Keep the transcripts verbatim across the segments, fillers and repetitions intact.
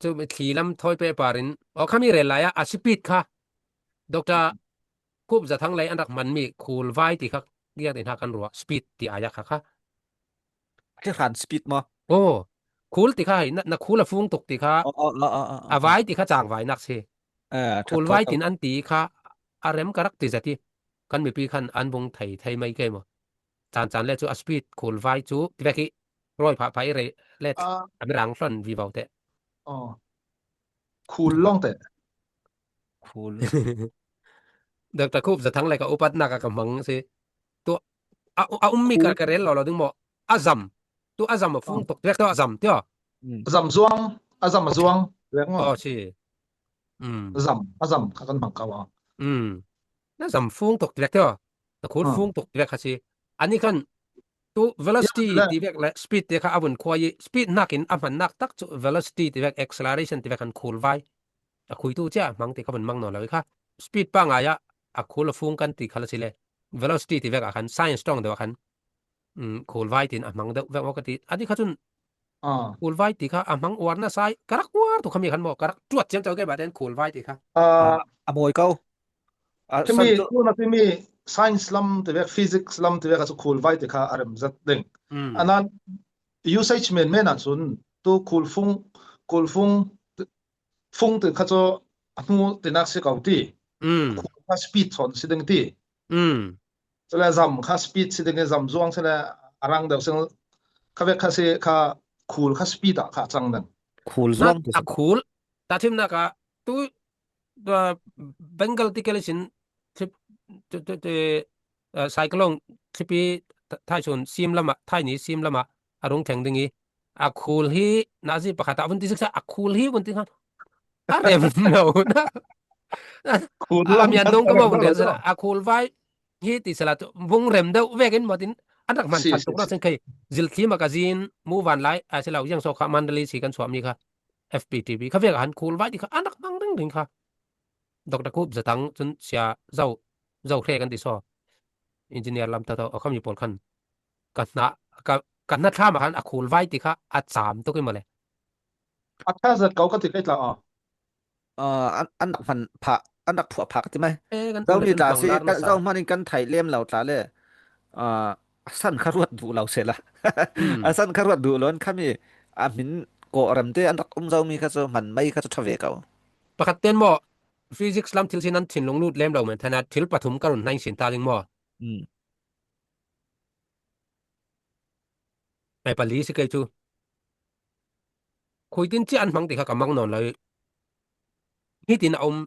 chu mi thli lam thawi paper in, aw, khami rel lai a, a speed kha, Doctor Khup Za Thang lei an rak hman mi khul vai ti kha, giak ti hna kan ruah, speed ti ai a kha kha. Thil hran speed maw? Aw, khul ti kha hei, na, na khul a fung tuk ti kha, Aw, aw, aw, aw, aw, a aw. vai ti kha chang vainak si. Eh, ṭha Khul thawt vai lo. tin an ti kha, a rem ka rak ti zat i, kan mipi khan an vung thei thei mai ke maw. Caan caan le cu a speed khul vai cu tivek i rawi phah phah i rei le Ah. a mirang hlon vivo te. Oh. Khul lawng te. Khul. Doctor Khup Za Thang le ka upatnak a ka hmang si. Tu a, a ummi ka, Khul. ka rel lo lo ding maw? A zam. Tu a zam a fung Oh. tuk tivek tu a zam tio. Mm. A zam zuang, a zam a zuang. Tivek maw? Oh, si. Mm. A zam, a zam kha kan hmang kau a. Mm. Na zam fung tuk tivek tio. Na khul Ah. fung tuk tivek kha si. Ani khan tu velocity Ya, le. tivek le speed te kha a vun khua i speed nakin a hmannak tak cu velocity tivek, acceleration tivek khan khul vai. A khui tu cia hmang ti kha vun mang nawn lo i kha. Speed pa ngai a, a khul a fung kan ti kha la si le. Velocity tivek a khan science tawng deuh a khan, mm, khul vai tin a hmang deuh vek maw ka ti. Ani kha cun Ah. khul vai ti kha a hmang uar nasa i ka rak uar tu khami khan maw ka rak tuat ciamco ke bah ten khul vai ti kha. Ah. A mawi ko. A Timi, san tu. tu na timi science lam tivek, physics lam tivek a cu khul vai ti kha a rem zat ding. Mm. A nan usage men men ah cun tu khul fung, khul fung, fung ti kha cu a hnu tinak si ko ti. Mm. Khul kha speed sawn si ding ti. Mm. Cule zam kha speed si ding i zam zuang si le a rang deuh sing kha vek kha si kha khul kha speed ah kha a cang ding. Khul Na zuang ti a si. khul, tahṭhimnak ah tu, uh, Bengal ti kei le sin trip, tu, tu, tu, uh, cyclone trip i tha-, thai sun sim lamah, thai ni sim lamah a rung thleng ding i a khul hi nazi pakhat ah vun ti siksa a khul hi vun ti khan a rem lo na. Khul A lam mian kan nung ka rem mawng lo rel lo. sala a khul vai hi ti sala tu vung rem deuh vekin maw tin an rak hman Si, ṭhan si, tuk nak si. sin kei zilthli magazine mu van lai a si lo ziang so kha Mandalay si kan suahmi kha F P T V kha vek a han khul vai ti kha an rak hmang ringring kha. Doctor Khup Za Thang cun sia zo, zo hre kan ti saw. Engineer lam toto a khami pawl khan ka hna, ka, ka hna thlam a khan a khul vai ti kha a cam tuk i maw le. A ṭha zat ko ka ti kei tla aw. Ah, an, an rak hman phah, an rak phuah phah ka ti mai. Eh, kan Zomi tum tla kan si, lar kan, nasa. Zo hman in kan theih lem lo tla le. Ah, a san kha ruat duh lo sela. Hmm. A san kha ruat duh lo in khami a hmin kawh rem te an rak um zomi kha cu hman mai kha cu ṭha ve ko. Pakhat ten maw, physics lam thil sin an thinlung lut lem lo men thana thil pathum ka run hnain sin ta ding maw? Hmm. Ai pali si kei cu. Khuitin ci an hmang ti kha ka mang nawn lo. Hitin a um,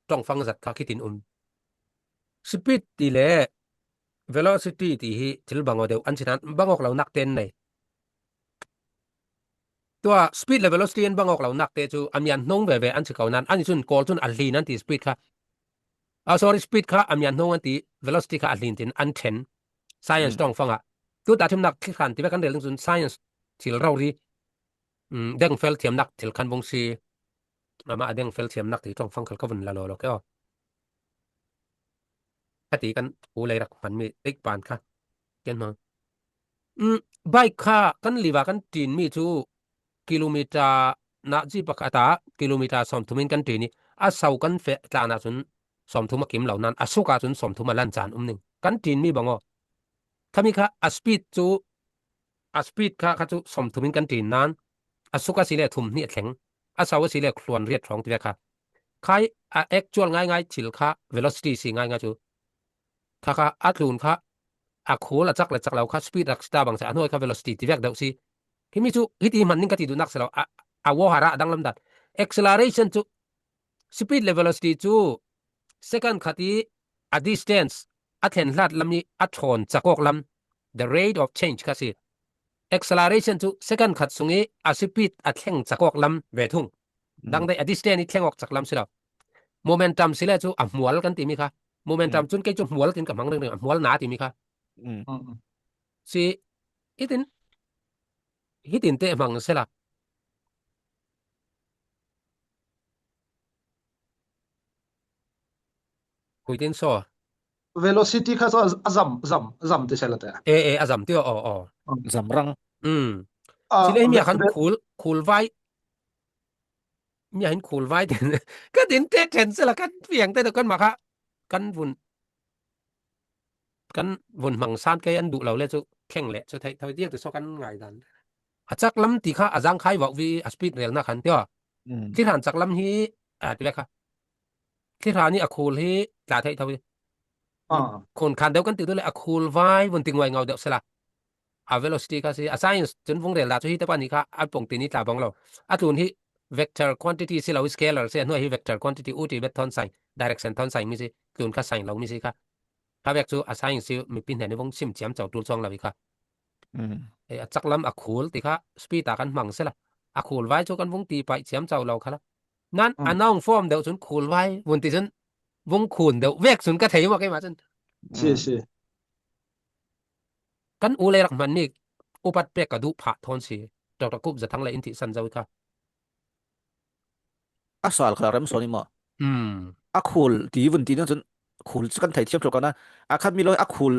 ṭongfang zat kha khitin um. Speed ti le velocity ti hi thil bang aw deuh an sinan bang awk lo nak ten nei. Tua speed le velocity an bang awk lo nak te cu a mian hnong veve an si ko nan, an cun kawl cun a hlin an ti speed kha. Ah, sorry, speed kha a mian hnong an ti, velocity kha a hlin tin an ṭhen. Science Hmm. ṭongfang ah. Tu tahṭhimnak thil hran ti vek kan rel ding cun science thil rori, mm, dengfel thiamnak thil khan vung si. Amah a dengfel thiamnak ti ṭongfang khal ka vun la lo lo ke aw. Khati kan u lei rak hmanmi eik pan kha. Ken hmang. Mm, bike kha kan liva kan ṭinmi cu kilometer na zi pakhat ah kilometer sawmthum in kan ṭin i a sau kan feh tlan ahcun sawmthum a kim lo nan a suk ahcun sawmthum a lan caan um ning. Kan ṭinmi bang aw. Khami kha a speed cu, a speed kha, kha cu sawmthum in kan ṭin nan a suk a si le thum hnih a thleng. A sau a si le thluan riat hrawng ti ve kha. Khai a actual ngaingai thil kha velocity si ngaingai cu. Kha kha a tlun kha a khul a cak le cak lo kha speed rak si ta bang si a hnuai kha velocity ti vek deuh si. Himi cu hiti hman ning ka ti duhnak si lo. A, a vawhar ah a danglam dan. Acceleration cu speed le velocity cu second khat i a distance a thlen hlat lam i a ṭhawn cak awk lam, the rate of change kha si. Acceleration cu second khat sung i a speed a thleng cak awk lam ve thung. Mm. Dangdai a distance i thleng awk cak lam si lo. Momentum si le cu a hmual kan timi kha. Momentum Mm. cun kei cu hmual tin ka hmang ringring, a hmual na timi kha. Mm. Mm, mm. Si, hitin, hitin te hmang sela. Khuitin saw. Velocity kha saw a zam, zam, zam ti sela te. E, e, a zam ti aw, aw, aw. Mm. Zam rang. Mm. Ah, si le himi a ve-, khan ve- khul, khul vai. mi a hin khul vai tin ka din te then sela kan piang te kan ma kha kan vun kan vun hmang san ke an duh lo le chu kheng le chu thei thau ti tu so kan ngai dan. A chak lam ti kha a zang khai vau vi a speed rel na khan ti a. Thli hran chak lam hi a ti le kha. Thli hran ni a khul hi tla thei thau. Khun khan deu kan ti tu le a khul vai vun ti nguai ngau deu sela. A velocity kha si a science chun vung rel la chu hi te pa ni kha a pong ti ni tla bang lo. A tun hi vector quantity si lo scalar si a hnuai hi vector quantity u ti bet thon sign direction thon sign mi si tun kha sign lo mi si kha. Kha vek chu a science si mi pin hne ni vung sim chiam chau tul chong lo i kha. E, a chak lam a khul ti kha speed a kan hmang sela. A khul vai chu kan vung ti pai chiam chau lo kha la. Nan a nong form deu chun khul vai vun ti chun vung khun deu vek chun ka thei ma ke ma chun. Si si. Kan u le rak hman ni upat pek ka duh phah thon si. Doctor Kup Za Thang le in ti san zo kha. A sal kha rem so ni ma. A khul ti vun ti ding chun khul chu kan thei thiam thok na. A khat mi lo a khul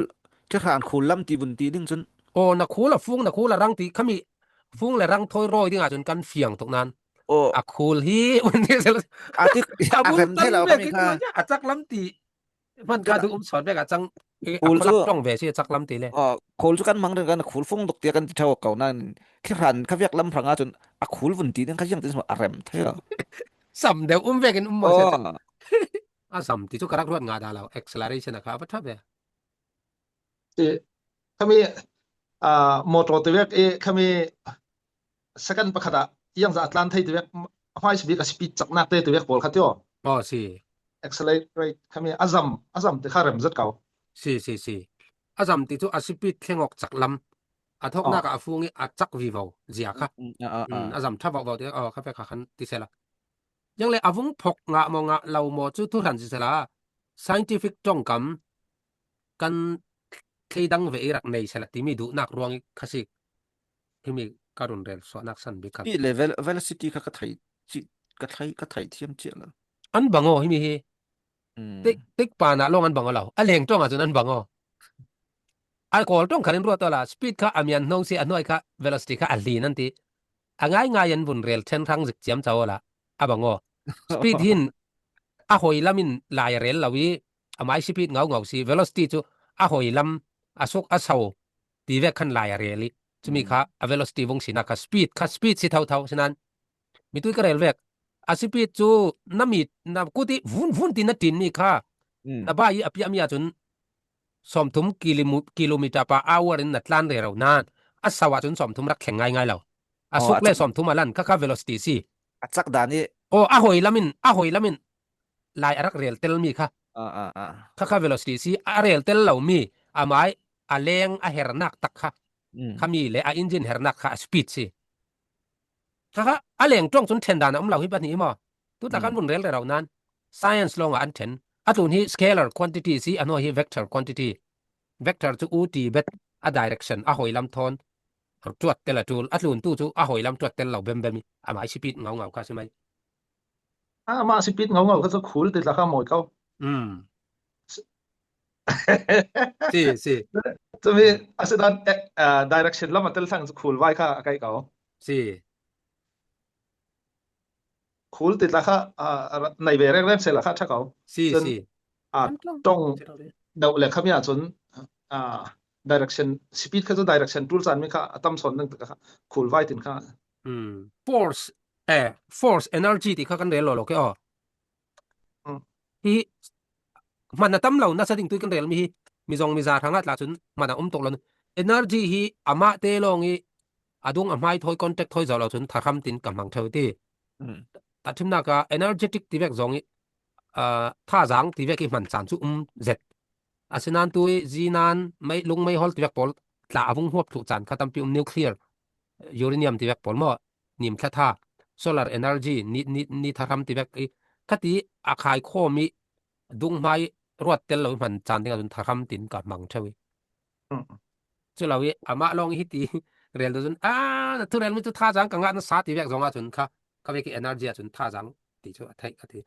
thli hran khul lam ti vun ti ding chun. O na khul a fung na khul a rang ti khami fung le rang thoi roi ding a chun kan fiang thok nan. O a khul hi vun ti sel. A ti a rem thei lo khami kha. A chak lam ti man kha du um sawt vek a chang. Khul chu tong ve si a chak lam ti le. Khul chu kan mang ding kan khul fung dok tia kan ti thau kau nan. Khi hran kha vek lam hrang a chun a khul vun ti ding kha yang ti a rem thei lo. Sam deu um vek in um ma se. A sam ti chu ka rak ruat nga da lo acceleration a kha va tha ve. Ti khami a motor ti vek e khami second pakhat a yang za atlan thei ti vek hmai speed a speed chak nak te ti vek pol kha ti o. O si. Accelerate khami a zam a zam ti kha rem zat kau. Si si si. A zam ti chu a speed thlengok chak lam. A thok nak a fung i a chak vi vau zia kha. A zam tha vau vau ti o kha pe kha khan ti sela. Yang le a vung phok nga mo nga lo mo chu thu hran si sela. Scientific tong kam kan thei dang ve i rak nei sela ti mi du nak ruang i kha si. Himi ka run rel so nak san bi kha. Ti level velocity kha ka thai chi ka thai ka thai thiam chi la. An bang o himi hi. Tik tik pa na long an bang o lo. A leng tong a chun an bang o. A kol tong khan in ruat o la speed kha a mian hnong si a hnuai kha velocity kha a hlin an ti. A ngai ngai an vun rel then hrang zik chiam chau o la. A bang o. Speed hin a hoi lam in lai a rel lo i a mai speed ngau ngau si velocity chu a hoi lam a suk a sau ti vek khan lai a rel i. Chumi kha a velocity vung si na kha speed kha speed si thau thau si nan. Mi tui ka rel vek. A speed chu na mi na kuti vun vun ti na tin mi kha. Na bai a pia mi a chun sawmthum kilometer per hour in na tlan rero nan a sau a chun sawmthum rak thleng ngai ngai lo. A suk le sawmthum a lan kha kha velocity si. A chak dan i. O a hoi lam in a hoi lam in lai a rak rel tel mi kha. Kha kha velocity si a rel tel lo mi a mai a leng a her nak tak kha. Kha mi le a engine her nak kha a speed si. Kha kha a leng tong chun then dan a um lo hi pa ni mo. Tu ta kan vun rel rero nan science long a an then a tun hi scalar quantity si a hnuai hi vector quantity. Vector chu u ti bet a direction a hoi lam thon. Tuat tel a tul a tlun tu chu a hoi lam tuat tel lo bem bem i a mai speed ngau ngau kha si mai. A ma speed ngau ngau kha chu khul ti tla kha moi kau. Si si. Chumi a si dan direction lam a tel thang chu khul vai kha a kai kau. Si. Khul ti tla kha a nai ve reng reng se la kha tha kau. Si si. A tong dau le kha mi a chun a direction speed kha chu direction tul chan mi kha a tam son nang ta kha khul vai tin kha. Force eh force energy ti kha kan rel lo lo ke o. Hi hman a tam lo nasa ding tui kan rel mi hi mi zong mi za hrang a tla chun hman a um tok lo. Energy hi amah te long i a dung a hmai thoi contact thoi zo lo chun tha hram tin ka hmang theu ti. A thimnak a energetic ti vek zong i thazang ti vek i hman chan chu um zet. Asinan tui zinan mei lung mei hol ti vek pawl tla a vung huap thluh chan kha tampi um nuclear uranium ti vek pawl maw nim thla tha solar energy ni ni ni tha hram ti vek i kha ti a khai khawm i dung hmai ruat tel lo i hman chan ding a chun tha hram tin ka hmang theu i. Chu lo i amah long i hi ti rel tu chun a na thu rel mi chu tha zang ka ngah na sa ti vek zong a chun kha ka vek i energy a chun tha zang ti chu a theih ka ti.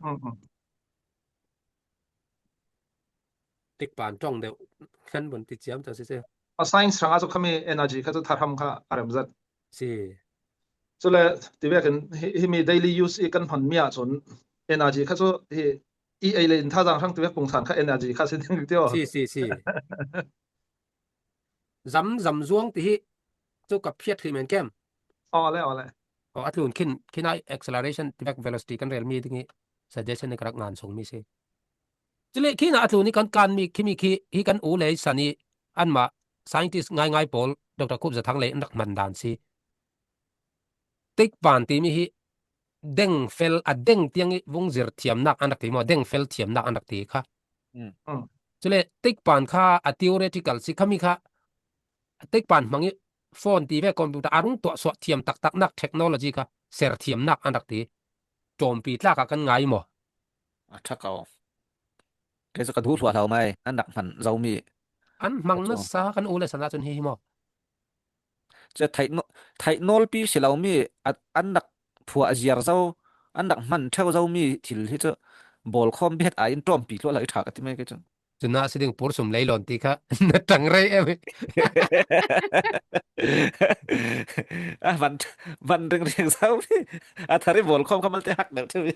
Tik pan tong deuh hlen bun ti chiam chang si se. A science hrang a chu khami energy kha chu tha hram kha a rem zat. Si. Chule, ti vekin hi, himi daily use i kan hman mi ah chun energy kha chu hi i ei le in tha zang hrang ti vek pung than kha energy kha si ding ti aw. Si, si, si. Zam, zam zuang ti hi chu ka phiat hrih men kem. Aw le, aw le. Aw, a tlun khin, khin ai acceleration ti vek velocity kan rel mi ding hi suggestion ni ka rak ngan sung mi si. Chule khin a tlun ni kan kan mi, khimi khi, hi kan u le san i anmah scientist ngai ngai pawl, Doctor Khup Za Thang le an rak hman dan si. Teikpan timi hi deng fel, a deng tiang i vung zir thiamnak an rak ti maw, deng fel thiamnak an rak ti kha. Mm. Mm. Chule teikpan kha a theoretical si, khami kha teikpan hmang i phone ti ve computer a rung tuah suah thiam taktaknak technology kha ser thiamnak an rak ti. Ṭawmpi tlak ah kan ngai maw? A ṭha kau. Kei chu ka duh hluah hlau mai, an rak hman zo mi. An hmang nasa kan u le san ah chun hi hi maw? Che theih no-, theih nawlpi si lo mi, a, an rak phuah ziar zo, an rak hman ṭheu zo mi thil hi chu bawlkhawm bet ai in ṭawmpi hluah hlau i ṭha ka ti mai kei chu. Chuna si ding pur sum lei lawn ti kha na ṭang rei em. A van, van ring ring zo mi. A thari bawlkhawm kha malte hak deuh ṭheu mi.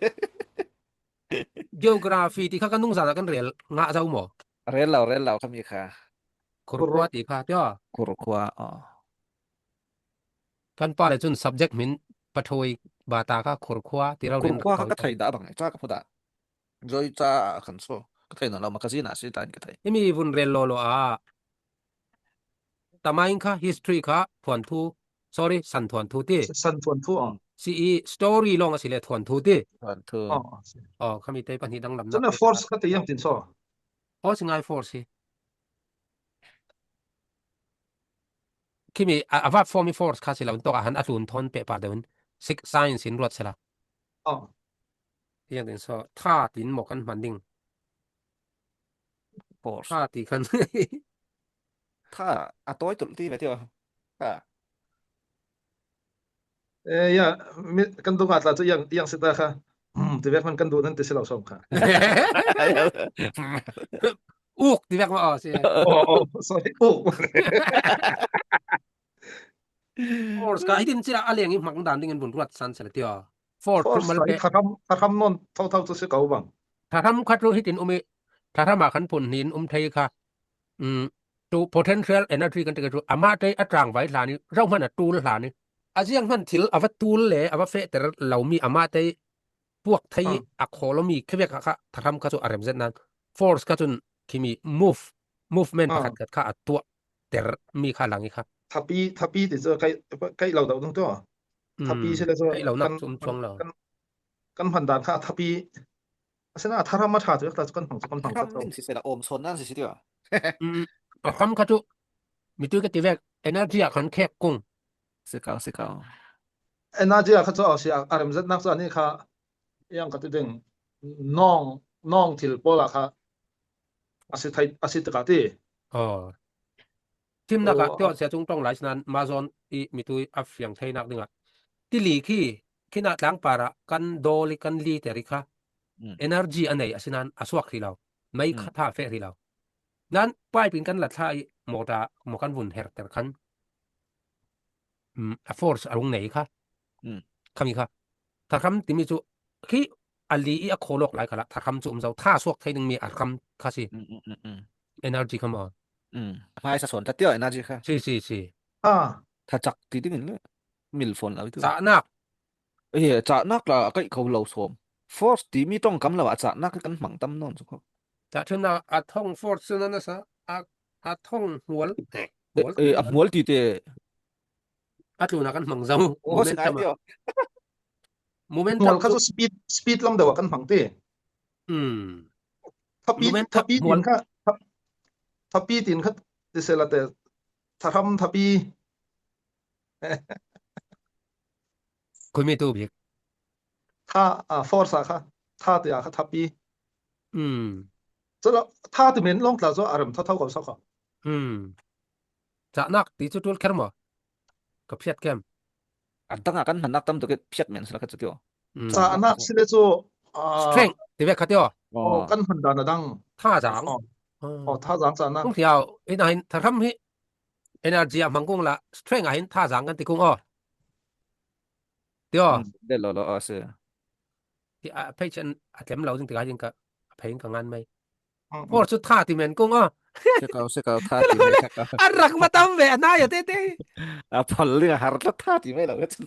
Geography ti kha kan nungzan ah kan rel ngah zo maw? Rel lo, rel lo khami kha. Khurkhua ti kha tia. Khurkhua, aw. Kan pa le chun subject hmin pathoi bata kha khurkhua ti rau rin. Khurkhua kha ka thei dah bang, cha ka phu dah. Zoi cha a kan so. Ka thei nawn lo, magazine ah si ta in ka thei. Himi vun rel law law a. Tamaing kha history kha thuanthu, sorry, san thuanthu ti. San thuanthu, aw. Si i story long a si le thuanthu ti. Thuanthu. Aw, aw, si. Aw, khami te pahnih danglam na. Chuna force kha ti yang tin so. Aw, si ngai force hi. Khimi a, a verb form i force kha si lo, tawk a han a tlun thawn peh pah deuh in six science in ruat sela. Aw. Yang tin so, tha tin maw kan hman ding. Force. Tha ti khan. Tha, a tawi tulh ti ve ti aw. Tha. Eh, ya, mi, kan duh ngat la chu yang, yang si ta kha. Hmm, ti vek man kan duh nan ti si lo sawm kha. Uk ti vek ma aw si. Oh, oh, sorry. Uk. Force kha, hitin chila a leng i hmang dan dingin vun ruat san sela ti aw. Force, force thum mal kha i pe. Tharam, tharam nawn tho tho chu si ko bang. Tharam kha chu hitin um i, tharam a khan phun hnin um thei kha. Um, chu potential energy kan ti kha chu, amah te a tlangvai hlan i, zohman a tul hlan i. A ziang hman thil a va tul le, a va fehter lo mi amah te puak thei i, ah, a khawl lo mi khe vek kha, kha tharam kha chu a rem zet nan. Force kha chun khimi move, movement, ah, pakhat khat kha a tuah ter mi kha lang i kha. Thapi, thapi ti chu kai, kai lo deuh ding tu. Thapi, mm, si le chu kai lo nak kan, chum chuang lo. Kan, kan hman dan kha thapi. A sena tharam a ṭha chu, ta chu kan hmang chu, kan hmang chu. Tharam chu. Nin si sela awm sawn nan si si ti aw. Mm, a kham kha chu, mi tu ka ti vek, energy a khan khek kung. Si kau, si kau. Energy a kha chu, aw si a, a rem zet nak chu ani kha, yang ka ti ding, nawng, nawng thil pawl a kha, a si thei, a si ti ka ti. Aw. Thimnak ah, aw, tio sia chung tawng lai sinan, ma zawn i mi tu i a fiang theinak ding ah. Ti li khi, khin a tlangpar ah kan dawl i kan li ter i kha. Mm. Energy a nei a sinan a suak hrih lo. Mei kha, mm, tha feh hrih lo. Nan pipe in kan la thla i mawta maw kan vun her ter khan. Mm, a force a rung nei kha. Mm. Khami kha. Tharam timi chu khi a li i a khawl awk lai kha la, tharam chu um zo, tha suak thei ding mi a ram kha si. Mm, mm, mm, mm. Energy kha maw. Mm. Hmaisa sawn ta tio energy kha. Si, si, si. Ah. Tha chak ti dingin le. Mil phone lo i tu. Chahnak. Eh, chahnak la a kaih kho lo sawm. Force timi ṭawngkam lo a chahnak kan hmang tam nawn chu kho. Chah ṭhimna a thawng force chu na nasa, a, a thawng hmual, eh, hmual, eh, a hmual ti te. A tluna kan hmang zo. Aw, si ngai tio. Momentum. Momentum kha chu chu speed, speed lam deuh a kan hmang ti. Hmm. Thapi, momentum thapi hmual. Tin kha, tha-, thapi tin kha ti sela te, tharam thapi. Khuimi tu bik. Tha, a, force a kha, tha ti a kha thapi. Hmm. Chula, tha ti men long tla zo a rem tho tho ko sa ko. Hmm. Chahnak ti chu tul kher maw? Ka phiat kem. A dang a kan hmannak tam tuk i phiat men sila kha chu tio. Hmm. Chahnak si le chu, a, strength ti ve kha tio. Aw, aw, kan hman dan a dang. Tha zang. Aw. Aw, tha zang chahnak. Kung thiau, i na hin tharam hi energy a hmang kung la, strength a hin tha zang kan ti kung aw. Yo. De lo lo a se. Ti a phei chen a tlem lo ding ti ka ding ka phei ka ngan mai. Mm. Por chu tha ti men kong a. Se kau se kau tha ti mai ka kau. A rak ma tam ve a na ya te te. A phal ling a har tla tha ti mai lo ka chun.